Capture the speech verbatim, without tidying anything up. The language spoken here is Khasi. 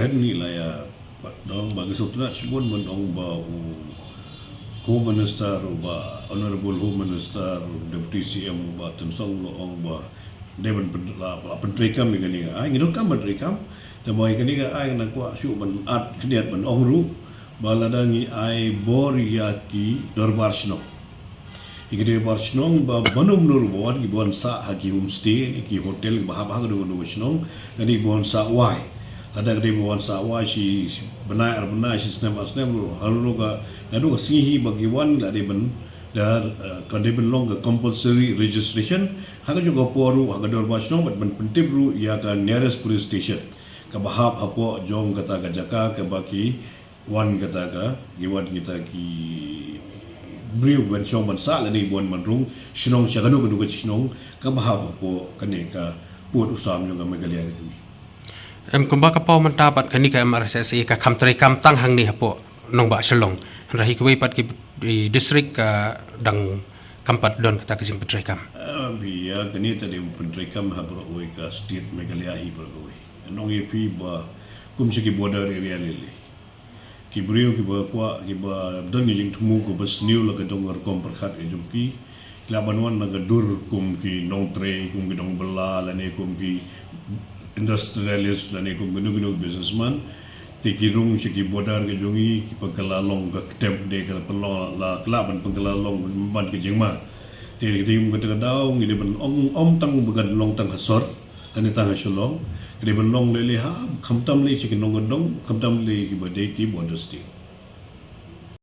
Ni la ïa, ba dong ba ki sngewtynnat shibun ban ong ba u Home Minister, u ba Honorable Home Minister, Deputy C M, u ba Tynsong la ong ba dei ban pyn-, la, la pyntreikam ïa kane ka aiñ. Ngi donkam ban treikam. Te ba ïa kane ka aiñ nga kwah shuh ban add khyndiat ban ong ruh ba lada ngi ai bor ïa ki dorbar shnong, ïa ki dorbar shnong ba ban ym nur ba wan, ki ban sah ha ki homestay ne ki hotel ba hap ha ka dong ka dong shnong, lane ki ban sah wai. Lada ka dei ban sah wai shi bnai ar bnai, shi snem ar snem ruh, ha ruh ka, naduh ka sngi hi ba ki wan la dei ban da, eh, ka dei ban long ka compulsory registration. Ha ka jong ka por ruh ha ka dorbar shnong bad ban pyntip ruh ïa ka nearest police station kaba hap hapoh jong kata ka jaka kaba ki wan kata ka, ki wan kita ki briew ban shong ban sah lane ban wan ban rung shnong sha kano kano ka shnong kaba hap hapoh kane ka pud u sam jong ka Meghalaya ka jong ngi. Em, kumba ka paw mynta pat kane ka M R S S A ka kham treikam tang hangne hapoh nongbah Shillong. Hynrei ha kiwei pat ki, i, district ka dang kam pat don kata ka jingpyntreikam. Ah, ïa kane te dei pyntreikam ha baroh kawei ka state Meghalaya hi baroh kawei. Ngan ong ïa phi ba kum sha ki border area lei lei, ki briew kiba kwah, kiba don ki jingthmu kaba sniew la ka dong ka rukom pyrkhat ka jong ki, ki lah ban wan na ka dur kum ki nongtrei, kum ki nongbylla lane kum ki industrialist lane kum kino kino businessman. Te ki rung sha ki border ka jong ngi, ki pynkylla long ka ktep de, ka pynlong la, ka lah ban pynkylla long ban ka jingma. Te ka dei kum kata ka daw ngi dei ban ong, ym tang ba kan long tang ha sor lane tang ha Shillong, ka dei ban long lei lei ha, khamtam lei sha ki nong ka dong, khamtam lei kiba dei ki border state.